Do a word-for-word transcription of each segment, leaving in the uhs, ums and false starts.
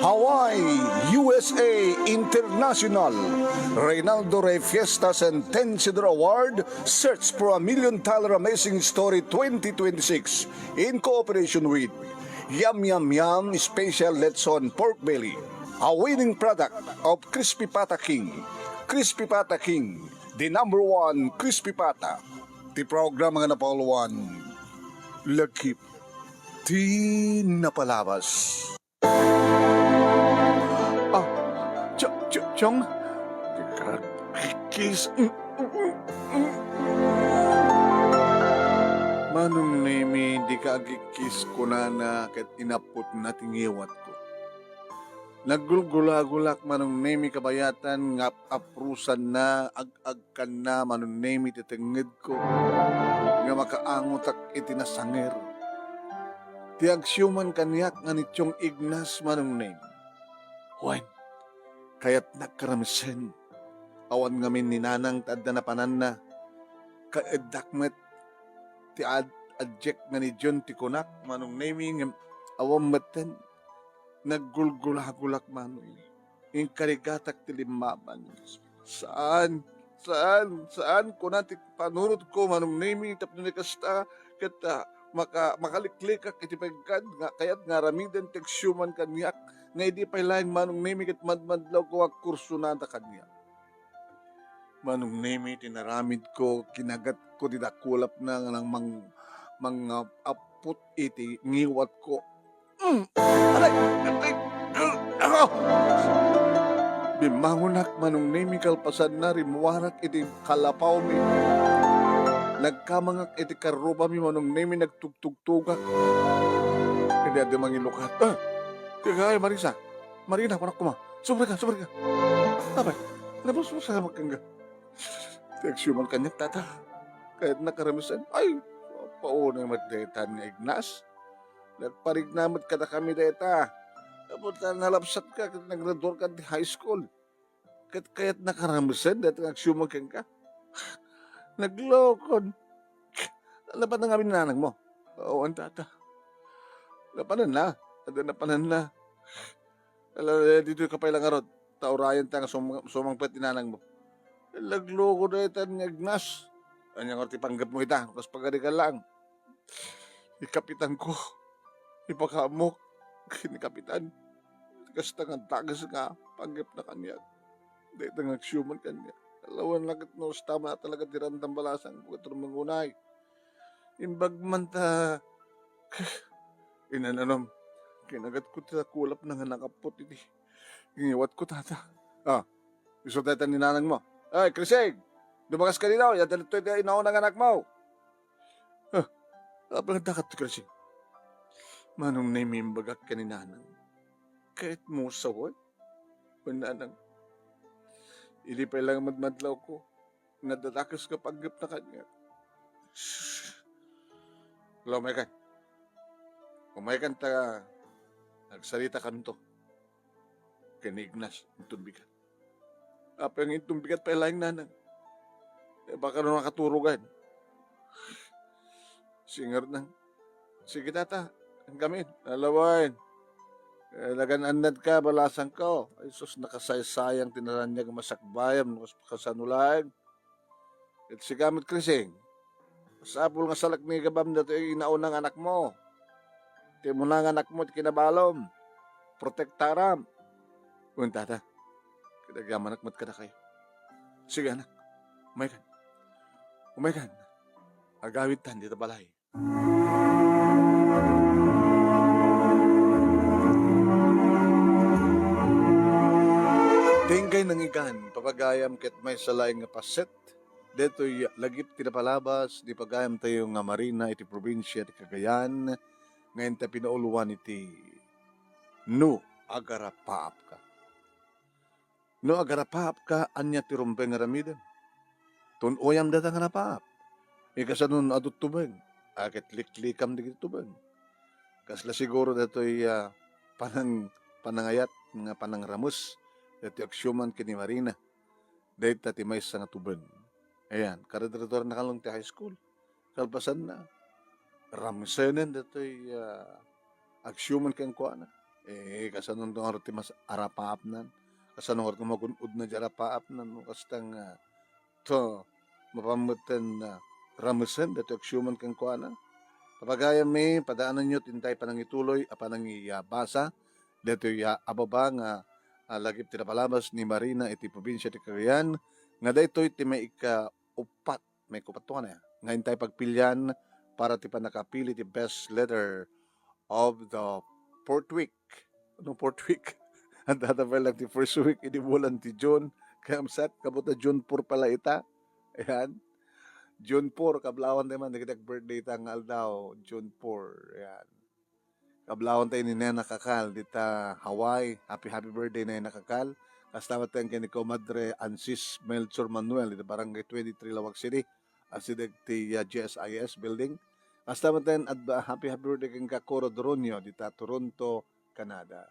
Hawaii, U S A International, Reynaldo Rey Fiestas and Ten Sidor Award, search for a million dollar amazing story twenty twenty-six in cooperation with Yum Yum Yum Special Lechon Pork Belly, a winning product of Crispy Pata King. Crispy Pata King, the number one crispy pata. Ti programa nga napauluan, Lagip ti Napalabas. Ah, Cho-, Cho-, Chong? Kiss. Manong Nemi, dika agkiss kunana ket inapputna ti ngiwatko. Naggulgulagulak Manong Nemi kabayatan nga ap-aprusanna, ag-agkanna Manong Nemi ti tengngedko nga makaangotak iti nasanger. Ti agsiuman kaniak nga ni Chong Ignas Manong Nemi. Wen, kayatnak karamisen. Awan ngamin ni Nanang ta adda napananna. Kaeddak met ti ad-, adjek nga ni John ti kunak Manong Nemi ngem awan metten. Naggulgulagulak Manong. Inkarigatak ti limmaban. Saan, saan, saan, kuna ti panunotko Manong Nemi tapno ni kasta, ket, ah, maka-, makaliklikak iti pagkad nga kayat nga aramiden ti agsiuman kaniak, nga idi pay laeng Manong Nemi ket madmadlawko nga agkursunada kaniak. Manong Nemi, ti naramidko, kinagatko ti dakulapna nga nang mang-, mangaput iti ngiwatko. Mm. Aray! Aray! Ah! Bimmangonak Manong Nemi, kalpasanna, rimmuarak iti kalapawmi. Nagkamangak iti karrubami Manong Nemi, nagtugtugtugak. Idi adda mangilukat. Ah! Ti agay, Marisa. Marina, kunak koma. Subrek ka, subrek ka. Apay, napuspusan ka. Ti agsiuman kaniak, Tata. Kayatnak karamisen. Ay, paunay met daytan nga Ignas. Nagparigna met kadakami dayta. Tapos ta nalabsatka ket naggraduarka ti high school. Ket kayatnak karamisen dayta nga agsiuman kenka. Naglokon. Napananna ngamin ni nanangmo? Oo, Tata. Napananna. Adda napananna. Ala, eh, ditoyka pay la ngarud, ta urayenta nga sum-, sumangpet ni nanangmo. Nagloko daytan nga Ignas. Ania ngarud ti panggepmo ita, kas pagarigan laeng. Ti kapitanko, ipakaammo ken ni Kapitan. Kasta nga dakes nga panggepna kaniak. Dayta nga agsiuman kaniak. Alawan la ket no kasta met talaga ti randam balasangko ket rumangunay. Imbag man ta, inananom, kinagatko ti dakulapna nga nangaput iti ngiwatko, Tata. Ah, isu dayta ni nanangmo. Ay, Krising! Dumakas ka ditoy, adda ditoy ti inauna nga anakmo. Ah, apay nga adda kadto, Krising? Manong Nemi, imbagak ken ni nanang. Kayatmo sawen? Wen nanang. Idi pay la nga madmadlawko, nadadakes nga panggepna kaniak. Shh. Ala, umaykan. Umaykan ta agsaritakanto ken ni Ignas, inton bigat. Apay nga inton bigat pay laeng, nanang? Eh, baka no nakaturogan. Singer nang, "Sige, Tata, ang gamin, alawan. Eh, nagan-annadka, balasangko." Ay, sus, nakasaysayang ti naraniag a masakbayam no kas-, kasano laeng. Ket sika met, Krising, masapul nga salaknigabam datoy inauna nga anakmo. Ti umuna nga anakmo ti kinabalom. Protektaram. Wen, Tata, ket agyamanak met kadakayo. Sige, anak. Umaykan. Umaykan. Agawidtan dita balay. Ti inkay nangigan, papagayam, ket maysa laeng nga paset, daytoy Lagip ti Napalabas, ti pagayamtayo nga Marina iti probinsia ti Cagayan, nga inta pinauluan iti No Agarapaapka. No agarapaapka, ania ti rumbeng nga aramidem? Tun-oyam dayta nga napaap. Ikasanon a tuttubeng, a ket liklikam dagiti tubeng. Kasla siguro daytoy, ah, panang-, panangayat nga panangrames daytoy agsiuman ken ni Marina. Dayta ti maysa nga tubeng. Ayan, kagraduarna kalong ti high school. Kalpasanna, ramsenen daytoy, ah, agsiuman kenkuana. Eh, kasano nga ti mas arapaapnan? Kasano nga magun-odna di arapaapnan? No, kasta nga, to, mapan metten, ah, ramesen, daytoy agsiuman kenkuana. Papagayammi, padaananyo ti intay panangituloy a panangibasa, daytoy, ah, a baba nga, ah, lagip ti napalabas ni Marina iti probinsia ti Cagayan, nga daytoy ti maika-upat, maika-upat to, ano, nga intay pagpilian para ti pannakapili ti best letter of the fourth week. Ano fourth week? Adda pay lang ti first week idi bulan ti June. Kaya masat, kabota June four pala ita. Ayan. June four, kablawanta man, dagiti birthday ta nga aldaw, June four. Ayan. Kablawanta ni Nena Kakal, dita Hawaii. Happy, happy birthday, Nena Kakal. Kasta met ken ni Comadre Ansis Melchor Manuel, dita Barangay twenty-three, Laoag City. Asideg ti, ah, G S I S building. Kasta met, adda, happy, happy birthday kenka, Koro Doronio, dita Toronto, Canada.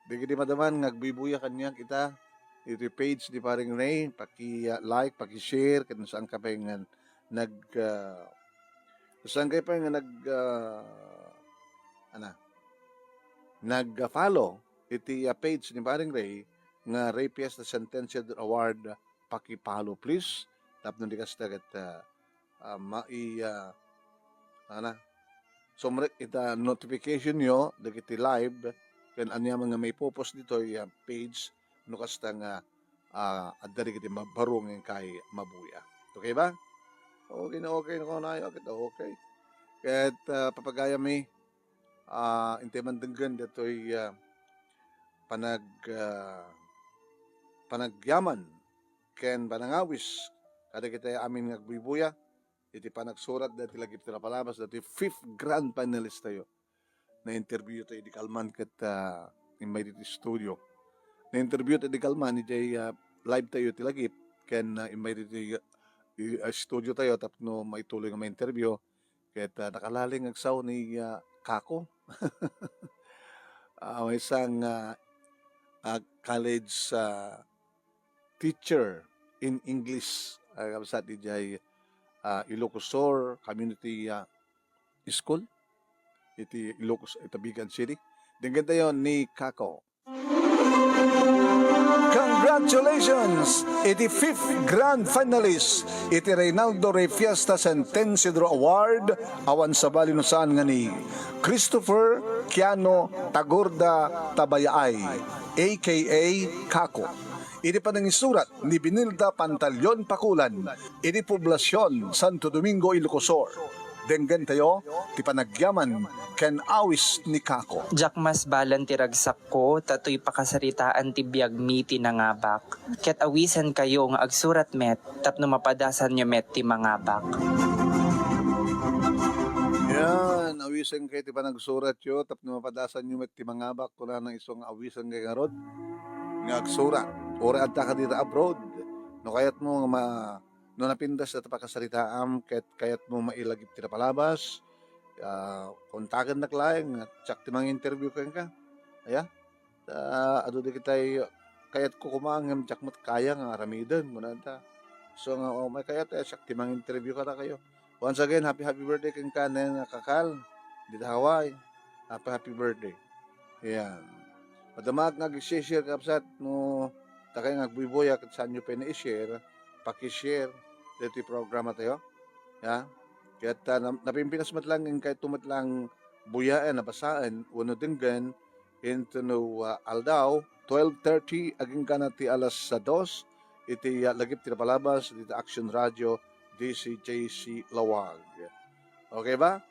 Dagiti madaman nga agbuybuya kaniak ita, iti page ni Paring Ray, paki, ah, like, paki-share, ken no saanka pay nga nag, ah, no saanka pay nga nag, ah, ana, nag-follow iti, ah, page ni Paring Ray nga Ray Fiesta Sentencia Award, paki-follow, please. Tapno di kasta ket, ah, ah, mai-, ah, ana, sumrek ita notification yo dagiti live ken aniaman nga maipopost ditoy, ah, page no kasta nga, ah, adda dagiti ma-, baro nga inkay mabuya. Okay ba? Okay na okay na kunayo, ket okay. Ket, ah, papagayammi, ah, intay man denggen datoy, ah, panag-, ah, panagyaman ken panangawis kadagiti amin nga agbuybuya iti panagsurat dati lagip ti napalabas dati fifth grand finalist tayo. Na-interview tayo idi kalman ket, ah, immay diti studio. Na-interview tayo idi kalman, idiay, ah, live tayo ti lagip, ken, ah, immay diti, ah, i-, ah, studio tayo tapno maituloy nga ma-interview. Ket, ah, nakalaling agsaw ni, ah, Kako. Ah, maysa nga, ah, college, ah, teacher in English, ah, kabsat idiay, ah, Ilocos Sur Community, ah, School, iti Ilocos, iti Vigan City. Denggen tayo ni Kako. Congratulations iti fifth grand finalist iti Reynaldo Rey Fiesta Sentenciador Award, awan sabali no saan nga ni Christopher Kiano Tagorda Tabayaay, A K A Kako. Iti panangisurat ni Binilda Pantaleon Pakulan, iti Poblacion, Santo Domingo, Ilocos Sur. Denggen tayo ti panagyaman ken awis ni Kako. Diak masbalan ti ragsakko, ta toy pakasaritaan ti biagmi ti nangabak. Ket awisenkayo nga agsurat met tapno mapadasanyo met ti mangabak. Yan, awisenkayo ti panagsuratyo tapno mapadasanyo met ti mangabak. Kunana isu nga awisenkayo ngarud nga agsurat. Uray adda ka dita abroad. No kayatmo nga ma-, no napintas dayta pakasaritaam ket kayatmo mailagip ti napalabas, ah, kontakennak laeng, siak ti manginterview kenka. Aya? Ta adu dagitay kayatko koma ngem diak met kaya nga aramiden, kunanta. So nga, "Oh, may kayat, eh, siak ti manginterview kadakayo." Once again, happy, happy birthday kenka, Nena Kakal, dita Hawaii. Happy, happy birthday. Ayan. Madamaak nga ag-share, kabsat, no, dakay nga agbuybuya, ket saanyo pay nga i-share, paki-share daytoy programa tayo. Ya. Ket, ah, nam-, napimpinas met lang, inkayto met lang buyaen, a basaen, wenno denggen, intono, ah, aldaw, twelve thirty, agingga na ti alas dos, iti, ah, lagip ti napalabas, dita Action Radio, D C J C Laoag. Okay ba?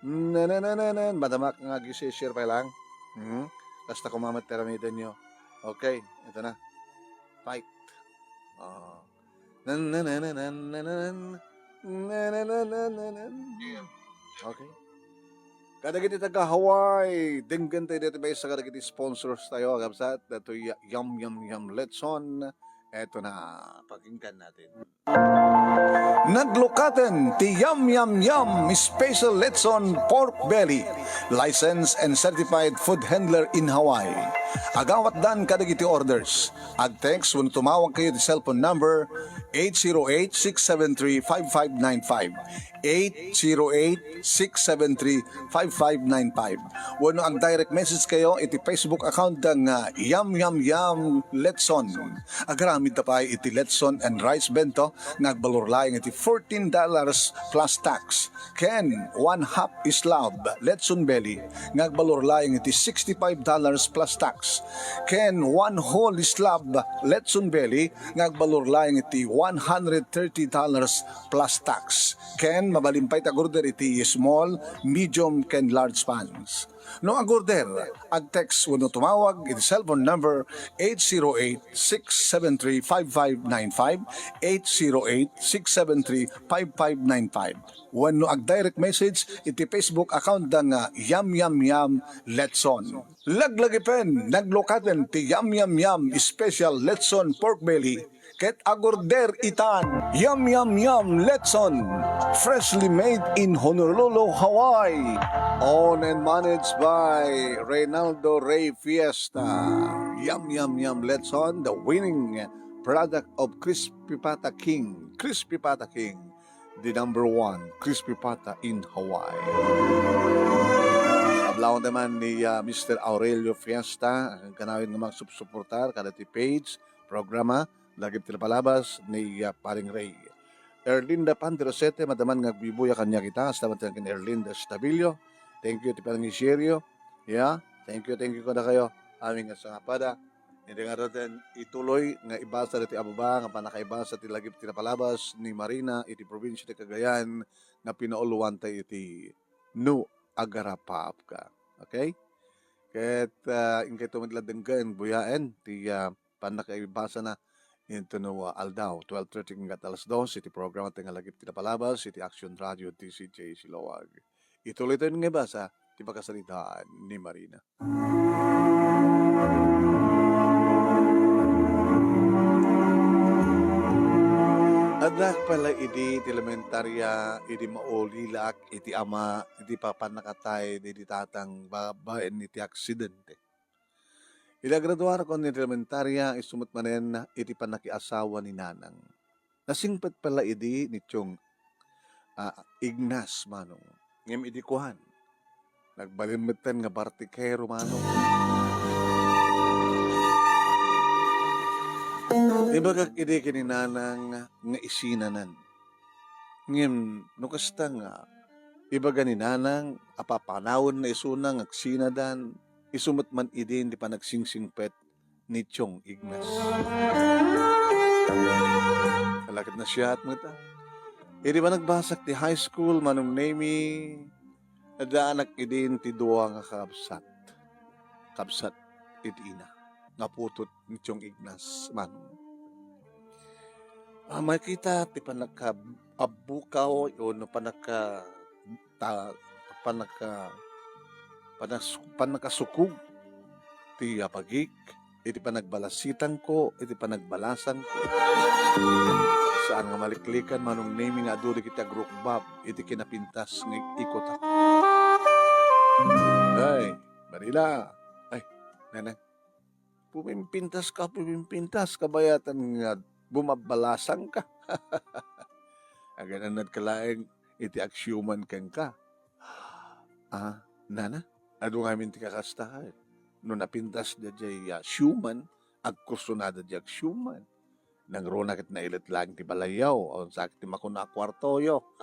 Nananananan. Madamaak nga ag-share pay lang. Hmm? Basta kumamat ti aramidenyo. Okay, ito na. Fight. Ah. Nananananan. Nananananan. Okay. Kadagiti taga Hawaii, denggen tayo dito maysa kadagiti sponsors tayo, kabsat, datoy Yum Yum Yum Lechon. Eto na, pakinggan natin. Naglukaten ti Yum Yum Yum Special Lechon Pork Belly, licensed and certified food handler in Hawaii. Agawatdan kadagiti orders. Ag-text wenno tumawag kayo ti cellphone number eight zero eight, six seven three, five five nine five. Eight zero eight, six seven three, five five nine five. Wenno ag-direct message kayo iti Facebook account da nga Yam Yam Yam Letson. Agaramid ta pay iti Letson and Rice Bento nga agbalor laeng iti fourteen dollars plus tax. Ken one half slab Letson Belly nga agbalor laeng iti sixty-five dollars plus tax. Ken one whole slab Letson Belly nga agbalor laeng iti one hundred thirty dollars plus tax. Ken mabalin pay ta agorder iti small, medium, ken large pans. No agorder, ag-text wenno tumawag iti cellphone number eight zero eight, six seven three, five five nine five, eight zero eight, six seven three, five five nine five. Wenno ag-direct message iti Facebook account da nga Yam Yam Yam Letson. Laglagipen, naglukaten ti Yam Yam Yam Special Letson Pork Belly ket agorder itan. Yam Yam Yam Letson, freshly made in Honolulu, Hawaii. Owned and managed by Reynaldo Rey Fiesta. Yam Yam Yam Letson, the winning product of Crispy Pata King. Crispy Pata King, the number one Crispy Pata in Hawaii. Ablawan naman ni, ah, Mister Aurelio Fiesta, ang kanawin nga magsupsuportar kada ti page, programa, lagip ti napalabas ni, ah, Paring Ray. Erlinda Panderosete, madaman nga agbibuya kaniak ita, hasta met ken Erlinda Estabillo. Thank you ti panangishare yo. Yeah, thank you, thank you kadakayo. Amin nga sangapada. Iti nga daten, ituloy nga ibasa diti a baba nga pannakaibasa ti lagip ti napalabas ni Marina iti probinsia ti Cagayan nga pinauluan tayo iti No Agarapaapka. Okay? Ket, ah, inkay tumagladenggen, buyaen ti, ah, pannakaibasana into no, ah, aldaw, twelve thirty hanggat alas dos, iti programa ti nga lagip ti napalabas iti Action Radio D C J Siloag. Ituloy tayo nga ibasa ti pakasaritaan ni Marina. Addak pala idi ti elementaria, idi maulilak iti ama, iti papannakatay, iti tatang, babaen iti aksidente. Idi agraduarko iti elementaria, isu met manen iti pannakiasawa ni nanang. Nasingpet pala idi ni Tiong, ah, Ignas, manong. Ngem idi kuan, nagbalin metten nga bartikero, manong. Ibagak idi ken ni nanang nga isinanan. Ngem no kasta nga ibaga ni nanang a papanawenna isuna nga agsinadan, isu met man idin ti panagsingsingpet ni Tiong Ignas. Ala ket nasiaat met, a. Idi panagbasak ti high school, Manong Nemy, addaanak idin ti dua nga kakabsat. Kabsat iti ina nga putut ni Tiong Ignas, Manong. Ah, makita ti pannakaabbukaw, o no pannaka-, ta-, pannaka-, pannas-, pannakasukog ti abagik iti panagbalasitangko, iti panagbalasangko. Saan nga maliklikan, Manong Nemy, nga adu dagiti agrukbab iti kinapintas nga ik-ikutak. Ay, Marina. Ay, nanang. Pumimpintas ka, pumimpintas, kabayatan nga bumabbalasang ka. Agananad ka laeng iti agsiuman kenka. Ah, nana, adu ngamin ti kakasta, ay. No napintas da jay, ah, siuman, agkursunada jay agsiuman. Nangruna ket nailet laeng ti balayyo, awan sa ti makuna a kuartoyo.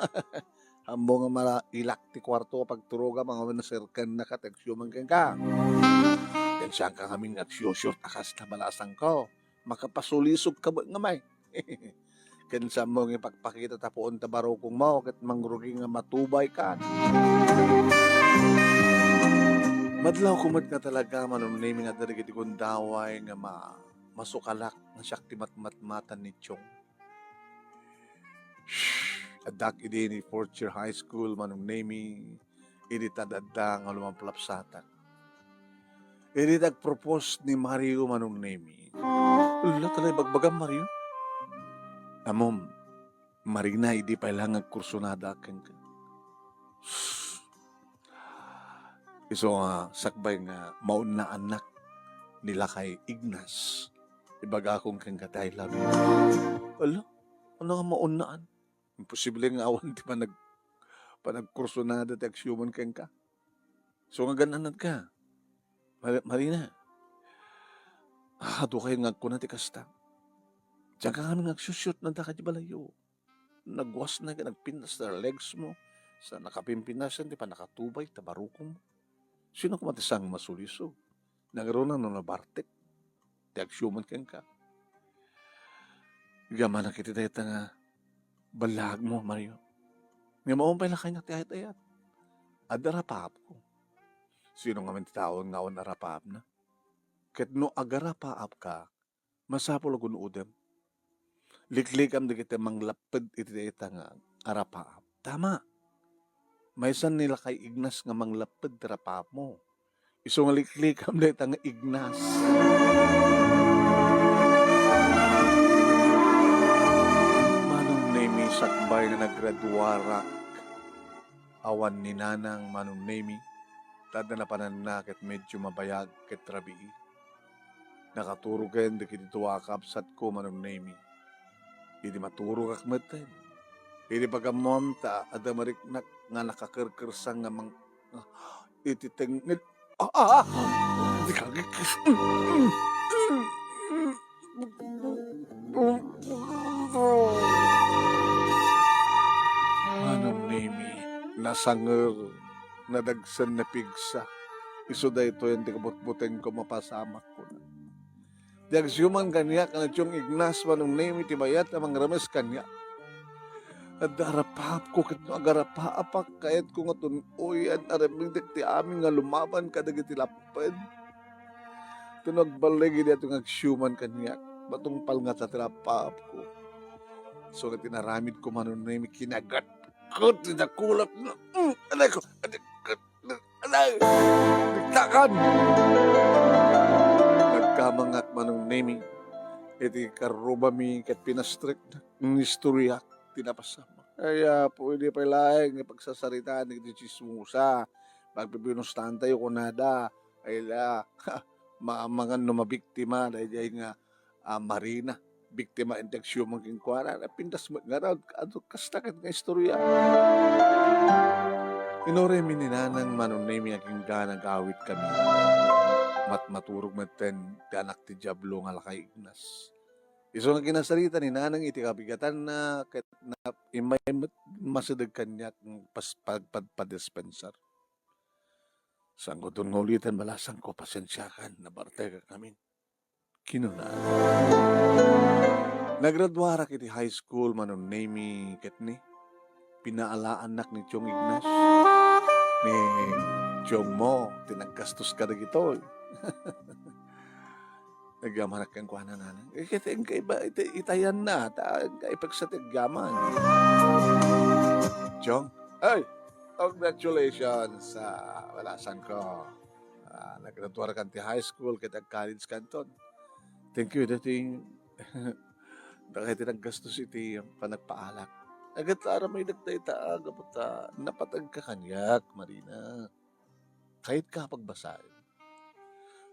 Ammo nga mala-, ilak ti kuarto a pagturogam, awan naserkan na kat agsiuman kenka. Ken saanka ngamin nga agsiusiurt a kasta balasangko, makapasulisog ka met nga may. Ken saanmo nga ipakpakita ta puon ta barukongmo ket mangrugi nga matubay ka. Madlawko met nga talaga, Manong Nemy, nga adda dagiti gundaway nga ma-, masukalak nga siak ti matmatmatan ni Tiong. Shh! Addak idi ni fourth year high school, Manong Nemy, idi ta adda nga lumaplapsatak. Idi nagpropose ni Mario, Manong Nemy. Ala, ta la ibagbagam, Mario? Ammom, Marina, idi pay la nga agkursunada kenka. Isu nga sakbay nga maunnaannak ni Lakay Ignas, ibagakon kenka ti I love you. Ala, nga maunnaan. Imposible nga awan ti panag-, panagkursunada ti agsiuman kenka. So, nga gan-annadka. Mar-, Marina. Ah, adu kayo nga agkuna ti kasta. Diyan ka kami nga agsusyot na daka di balayo. Nagwasna ket nagpintas ti legs mo. Sa nakapimpinasan ti pannakatubay, ta barukom. Sino koma ti sang masulisog? Nangruna no nabartek ti agsiuman kenka. Igamanak iti dayta nga ballaag mo, Mario. Nga maupay la kaniak ti ayat-ayat. Adda rapaapko. Sino ngamin ti taon nga awan a rapaapna? Ket no agarapaapka, masapul a gun-odem. Liklikam dagiti manglapped iti dayta nga arapaap. Tama. Maysa ni lakay Ignas nga manglapped ti rapaapmo. Isu nga liklikam dayta nga Ignas. Manong Nemi, sakbay nga nagraduarak, awan ni Nanang Manong Nemi, ta adda napananna ket medyo mabayag ket rabii. Nakaturoken dagiti dua a kabsatko, Manong Nemi. Idi maturogak metten, idi pagammom ta adda mariknak nga nakakerkersang nga mang-, iti tengnged. Ah, ah, ah! Di kagikis. Manong Nemi, nasanger, nadagsen, napigsa. Isu daytoyen ti kabutbutengko mapasamak, kuna. Ti agsiuman kaniak a ni Chong Ignas, Manong Nemi, ti mayat a mangrames kaniak. Adda arapaapko ket no agarapaapak, kayatko nga tun-oyen a ramidek ti amin nga lumaban kadagiti lapped. Ta no agballeg idi adu nga agsiuman kaniak, matungpal ngata ti rapaapko. So, nga tinaramidko, Manong Nemi, kinagat ket ti dakulap na, mm, aray ko, aray ko, aray, diktakan! Nagkamangak, Manong Nemi, iti karrubami ket pinastreknak nga istorya ti napasamak. Ay, Apo, idi pay laeng nga pagsasaritaan iti tsismosa, pagpipinustaantayo kunada, ay la, maamangan no mabiktima daydiay nga a Marina, biktima iti agsiuman kenkuana. Napintas met ngarud, adu, kasta ket nga istorya. Inuraymi ni Nanang Manong Nemi agingga nagawid kami. Mat-, maturog metten ti anak ti Diablo nga lakay Ignas. Isu nga kinasarita ni Nanang iti kabigatanna ket na-, immay met masideg kaniak nga pas-, pag-, pag-, padispensar. Sangkuton nga ulitan, balasangko, pasensiakan, nabartekak ngamin. Kinuna. Nagraduarak iti high school, Manong Nemi, ket ni, pinaalaannak ni Chong Ignas. Ni Chong mo, ti naggastos kadagitoy. Agyamanak kenkuana, Nanang. Eh, ket inkay ba, ita-, itayanna, ta inkay pagsa ti agyaman. Chong, ay, congratulations, ah, balasangko. Ah, nagraduar kan ti high school ket ag-college kanton. Thank you, dati, dagiti naggastos iti panagpaalak. Agat aramidek dayta, ah, gapu ta napateg ka kaniak, Marina. Kayat ka pagbasaen.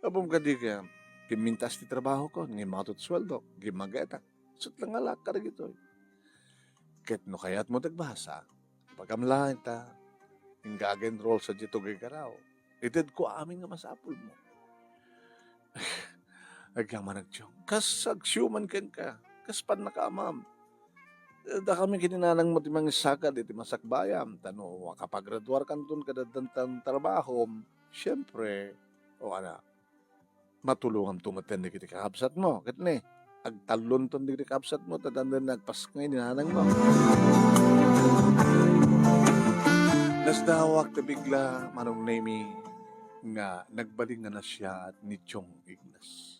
Apom kadi ka, kimmintas ti trabaho ko, ngem matot sueldo, gimmagetak. Sut lang nga lakar dagitoy. Ket no kayatmo ti agbasa, ipagamlaen ta, ingga ag-enroll sadiay tugaw. Itedko amin nga masapulmo. Agyamanak, Chong. Kas agsiuman kenka, kas pannakaamam. Dakami ken ni nanangmo ti mangisakad iti masakbayam, ta no makapagraduar kanton kadaddan tan trabahom, siempre, o ana, matulonganto metten dagiti kakabsatmo. Ket ni, agtallonton dagiti kakabsatmo, ta dandani nagpaskay ni nanangmo. Nasdawak ti bigla, Manong Nemi, nga nagbalin nga nasiaat ni Chong Ignas.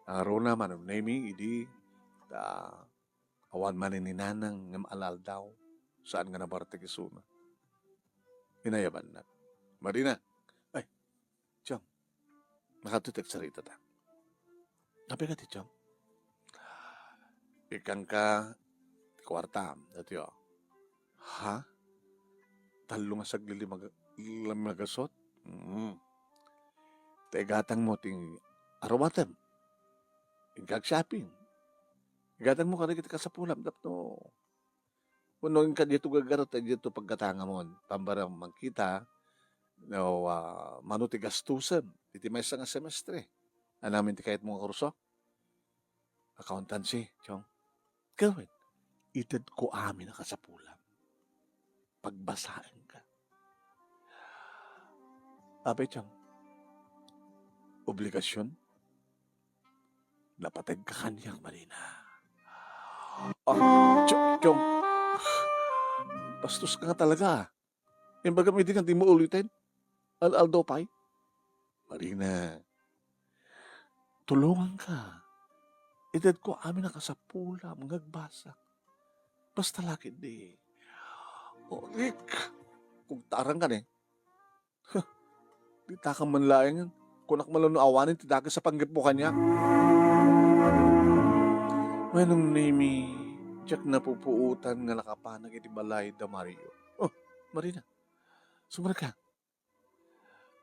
Nangaruna, Manong Nemi, idi ta awan manen ni nanang ngem ala-aldaw, saan nga nabartek isuna. Inayabannak. Marina, ay, Chong, nakadto ti agsaritata. Apay kadi, Chong? Ikkanka ti kuartam, daytoy, o. Ha? Tallo nga sagli lima ga-, lima gasut? Mm. Ta igatangmo ti arumatem. Inka ag-shopping. Igatangmo kadagiti kasapulam tapno wenno inka dito gagarot, dito pagkatangamon, pambara mangkita, no, ah, mano ti gastusem iti maysa nga semestre. Anamin ti kayatmo nga kurso? Accountancy, Chong. Gawin. Itedko amin a kasapulam. Pagbasaenka. Apay, Chong? Obligasyon? Napateg ka kaniak, Marina. Ah, Chong, Chong. Bastos ka nga talaga, ah. Imbagam idi nga di mo uliten? Al-aldo pay? Marina, tulonganka. Itedko amin a kasapulam nga agbasa. Basta lakid di. O, ik, kung tarang ka ni. Huh, di takam man laeng. Kunak man lang no awanen ti dakes a panggepmo kaniak. Manong Nemi, diak napupuotan nga nakapanag iti balay da Mario. Oh, Marina, sumrek ka.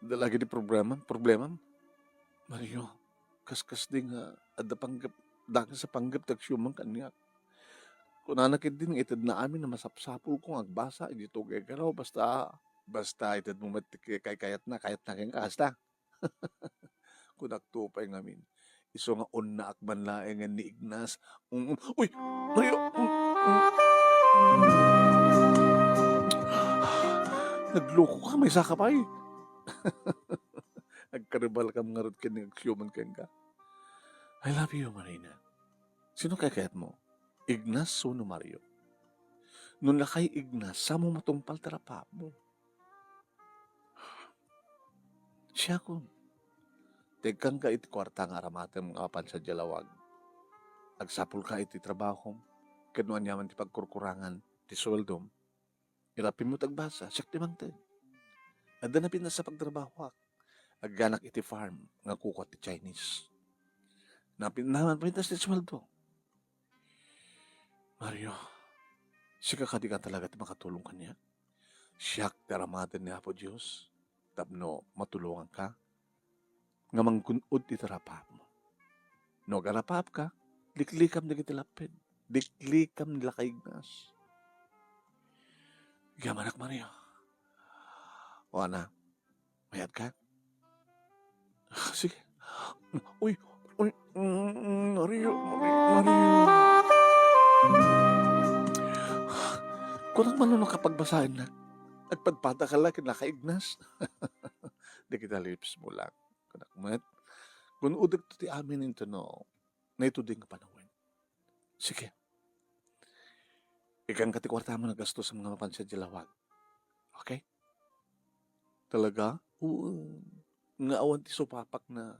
Adda lagi ti problema, problemam. Mario, kaskas di nga adda panggep, dakes a panggep ti agsiumang kaniak. Kunana ketdi nga itedna amin a masapsapulko nga agbasa iti tugay kano, basta, basta itedmo met ti kaykayatna, kayatna kenka, hasta? Kunakto pay ngamin, isu nga unnaak man laengen ni Ignas. Mm, uy, Mario! Mm, mm. Nagloko ka, maysa ka pay. Agkaribalkam ngarud ken ni agsiumang kenka. I love you, Marina. Sino kaykayatmo? Ignas wenno Mario? No lakay Ignas, saan mo matungpal ti arapaapmo? Siakon. Ti agkanka iti kuarta nga aramatem nga apan sadiay lawag. Agsapulka iti trabahom, ket no aniaman ti pagkurkurangan ti sueldom, irapimmo ti agbasa, siak ti mangted. Adda napintas a pagtrabahoak. Agyanak iti farm nga kukua ti Chinese. Napin-, napintas ti sueldo. Mario, sika kadi nga talaga ti makatulong kaniak? Siak ti aramaten ni Apo Dios tapno matulonganka nga manggun-od iti arapaapmo. No agarapaapka, liklikam dagiti lapped. Liklikam ni lakay Ignas. Agyamanak, Mario. O ana, mayat ka? Ah, sige. Uy, uy, mm, Mario, Mario, Mario. Kunam man no kapagbasaennak. Agpadpadakala ken lakay Ignas. Dagiti lips mo lang. Kunak met. Gun-odek ti amin intono. Naitudi nga panawen. Sige. Ikkanka ti kuartam a gastos nga mapan sadiay lawag. Okay? Talaga? Oo. Nga awan ti supapakna.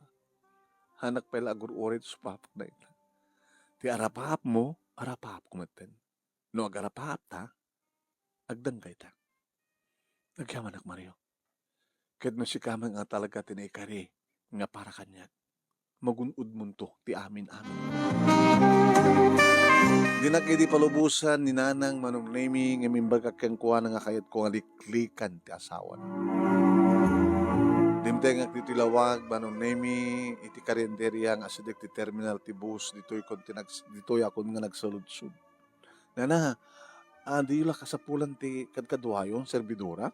Hanak pay la agur-uray ti supapakna ita. Ti arapaapmo, arapaapko metten. No agarapaapta, agdanggayta. Agyamanak, Mario. Ket no sika met nga talaga ti naikari nga para kaniak, magun-odmonto ti amin-amin. Dinak idi palubosan ni Nanang Manong Nemi ngem imbagak kenkuana nga kayatko nga liklikan ti asawana. Dimtengak ditoy lawag, Manong Nemi, iti karinderia nga asideg ti terminal ti bus, ditoy kon ti nags-, ditoy akon nga nagsaludsod. Nana, a, diyo la kasapulan ti kadkaduayo, serbidora?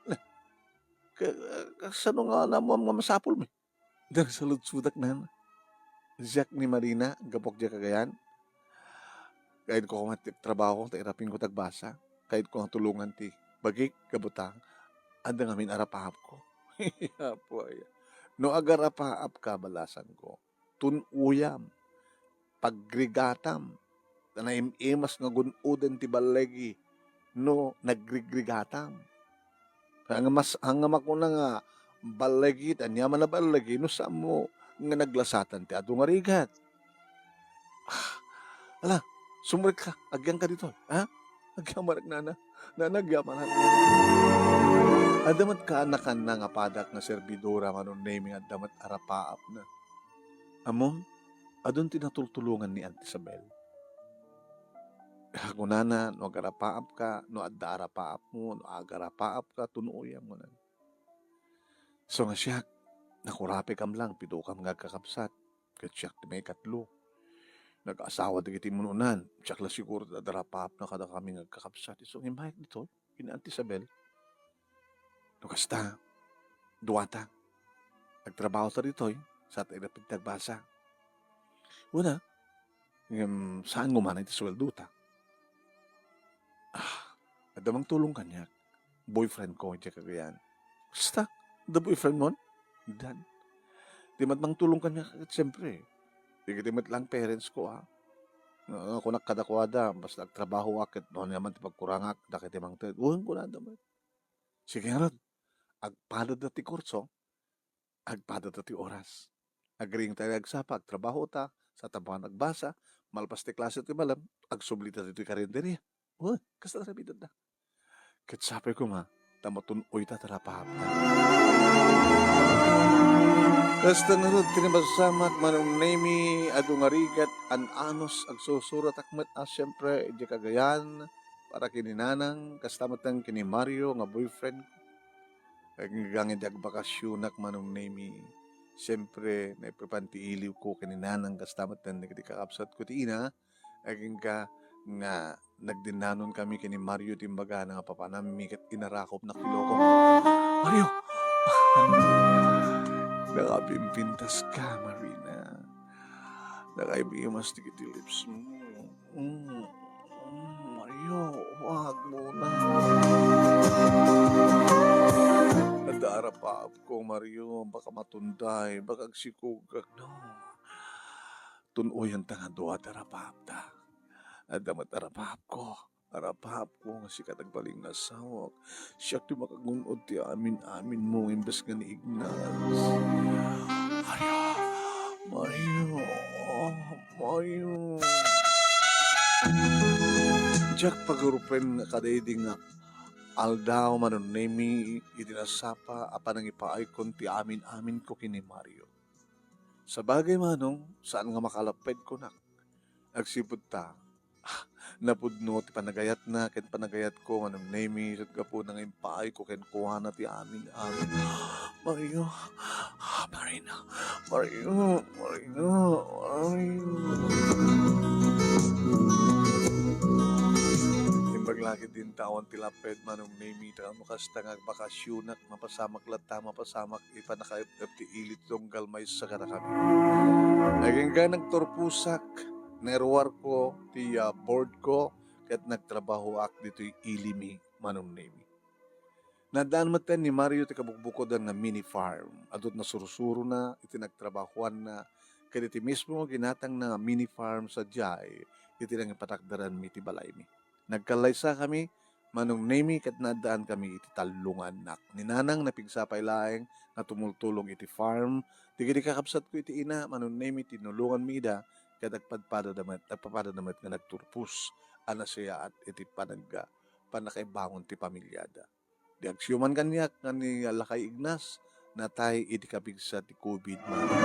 Nah, ka-, kasano nga naammoam nga masapulmi? Nagsaludsodak, Nana. Siak ni Marina, gapuak diay Cagayan. Kayatko koma ti trabaho, ta irapinko ti agbasa. Kayatko nga tulongan ti bagik, gapu ta adda ngamin arapaapko. Apo aya. No agarapaapka, balasanko, tun-oyam, pagrigatam, ta naim-imas nga gun-oden ti ballegi no nagrigrigatam. Kaya nga mas, haan nga makuna nga ballegi, ta aniaman a ballegi no saanmo nga naglasatan ti adu nga rigat. Ah, ala, sumrek ka, agyanka ditoy, ha? Agyamanak, Nana. Nana, agyamanak. Adda met kaanakanna nga padak nga serbidora, Manong Nemi, nga adda met arapaapna. Ammom, adun ti natultulongan ni Auntie Isabel. Kunana, no agarapaapka, no adda arapaapmo, no agarapaapka, tun-oyam, kunana. So nga siak, nakurapikam lang, pitokam nga agkakabsat, ket siak ti maikatlo. nag-asawa dagiti immun-unan. Diak la siguro ti adda rapaapna kadakami nga agkakabsat. Isu nga immayak ditoy, ken ni Auntie Isabel. No kasta, duata. Agtrabahota ditoy, sa ta irapid ti agbasa. Una, ngem saan nga umana iti suweldota. Ah, adda mangtulong kaniak. Boyfriend ko, idiay Cagayan. Basta, the boyfriend mo? Dan. Di met mangtulong kaniak, ket siyempre. Dagiti met lang parents ko, ah. Nga, nga kunak kadakuada, basta agtrabahoak, ket no ania man ti pagkurangak, dakiti mangted. Wen, kunada met. Sige ngarud, agpadada ti kurso, agpadada ti oras. Agriingta nga agsapa, agtrabahota, sa ta mapan agbasa, malpas ti klase ti malem, agsublita ditoy karinderya. Uy, kasta ti aramidenda. Ket sapay koma, ta matun-oyta ti rapaapta. Kasta ngarud ti napasamak, Manong Nemy, adu nga rigat, an-anos, agsursuratak met a, siyempre, idiay Cagayan, para ken ni Nanang, kasta met ken ni Mario nga boyfriend ko. Agingga nga idi agbakasionak, Manong Nemy, siyempre, naipapan ti iliwko ken ni Nanang, kasta met ken dagiti kakabsatko ti ina, agingga nga nagdinnanonkami ken ni Mario ti imbagana nga papanammi ket inarakopnak ti loko. Mario! Nakapimpintaska, Marina. Nakaibimas dagiti lips mo. Mm, mm, Mario, wag muna. Adda rapaapko, Mario, baka matunday, baka agsikugak, no? Tun-oyanta nga dua ti rapaapta. Adda met rapaapko. Rapaapko nga sika ti agbalin nga asawak. Siak ti makagun-od ti amin-aminmo imbes nga ni Ignas. Mario! Mario! Mario! Diak pagrupen nga kadaydi nga aldaw, Manong Nemy, idi nasapa a panangipaaykon ti amin-aminko ken ni Mario. Sabagay, Manong, saan nga makalapped kunak. Agsipud ta, ah, napudno ti panagayatna ken panagayatko, Manong Nemy, ket gapuna nga impaayko kenkuana ti amin-amin. Mario, ah, Marina, Mario, Marina, Mario. Imbag la ketdi intawan ti lapped, Manong Nemy, ta no kasta nga agbakasionak, mapasamak latta, mapasamak ipanakaep-ep ti ili ti tunggal maysa kadakami. Agingga nagturposak, nairuarko ti, ah, board ko, ket nagtrabahoak ditoy ilimi, Manong Nemy. Naaddaan metten ni Mario ti kabukbukodan nga mini farm. Adu ti nasursurona iti nagtrabahoanna, ket iti mismo nga ginatangna nga mini farm sadiay iti nangipatakderanmi ti balaymi. Nagkallaysakami, Manong Nemy, ket naaddaankami iti tallongannak. Ni Nanang napigsa pay laeng nga tumultulong iti farm. Dagiti kakabsatko iti ina, Manong Nemy, tinulonganmi ida, ket agpadpadada met, agpapadada met nga nagturpos a nasayaat iti panagga-, pannakaibangon ti pamiliada. Di agsiuman kaniak nga ni Lakay Ignas, natay idi kapigsa ti covid nineteen.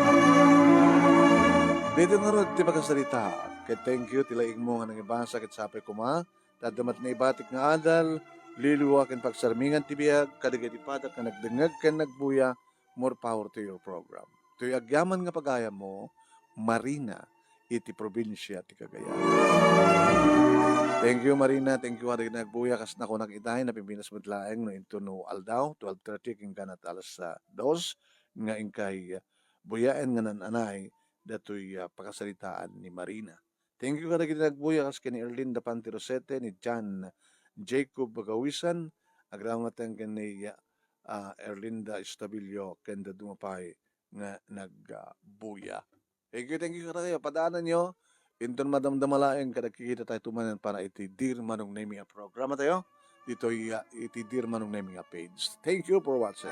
Daytoy ngarud ti pakasaritaan. Ket thank you ti laingmo nga nangibasa ket sapay koma, ta adda met naibatik nga adal, liwliwa ken pagsarmingan ti biag, kadagiti padak nga nagdengngeg ken nagbuya, more power to your program. Toy agyaman nga pagayammo, Marina, iti probinsia ti Cagayan. Thank you, Marina. Thank you, kadagiti nagbuya. Kas nakunak itay, napimpinas met laeng no intono aldaw, twelve thirty, ken kanat alas, ah, dos, nga inkay, ah, buyaen nga nan-anay datoy, ah, pakasaritaan ni Marina. Thank you kadagiti nagbuya, kas ken ni Erlinda Pantirosete, ni John Jacob Bagawisan, agraman ken ni, ah, Erlinda Estabilio, ken dadduma pay nga nagbuya. Thank you, thank you kadakayo. Padaananyo, inton madamdama laeng kada kikita tayo tumanan para iti Dear Manong Nemy a programa tayo. Ditoy, ah, iti Dear Manong Nemy a page. Thank you for watching.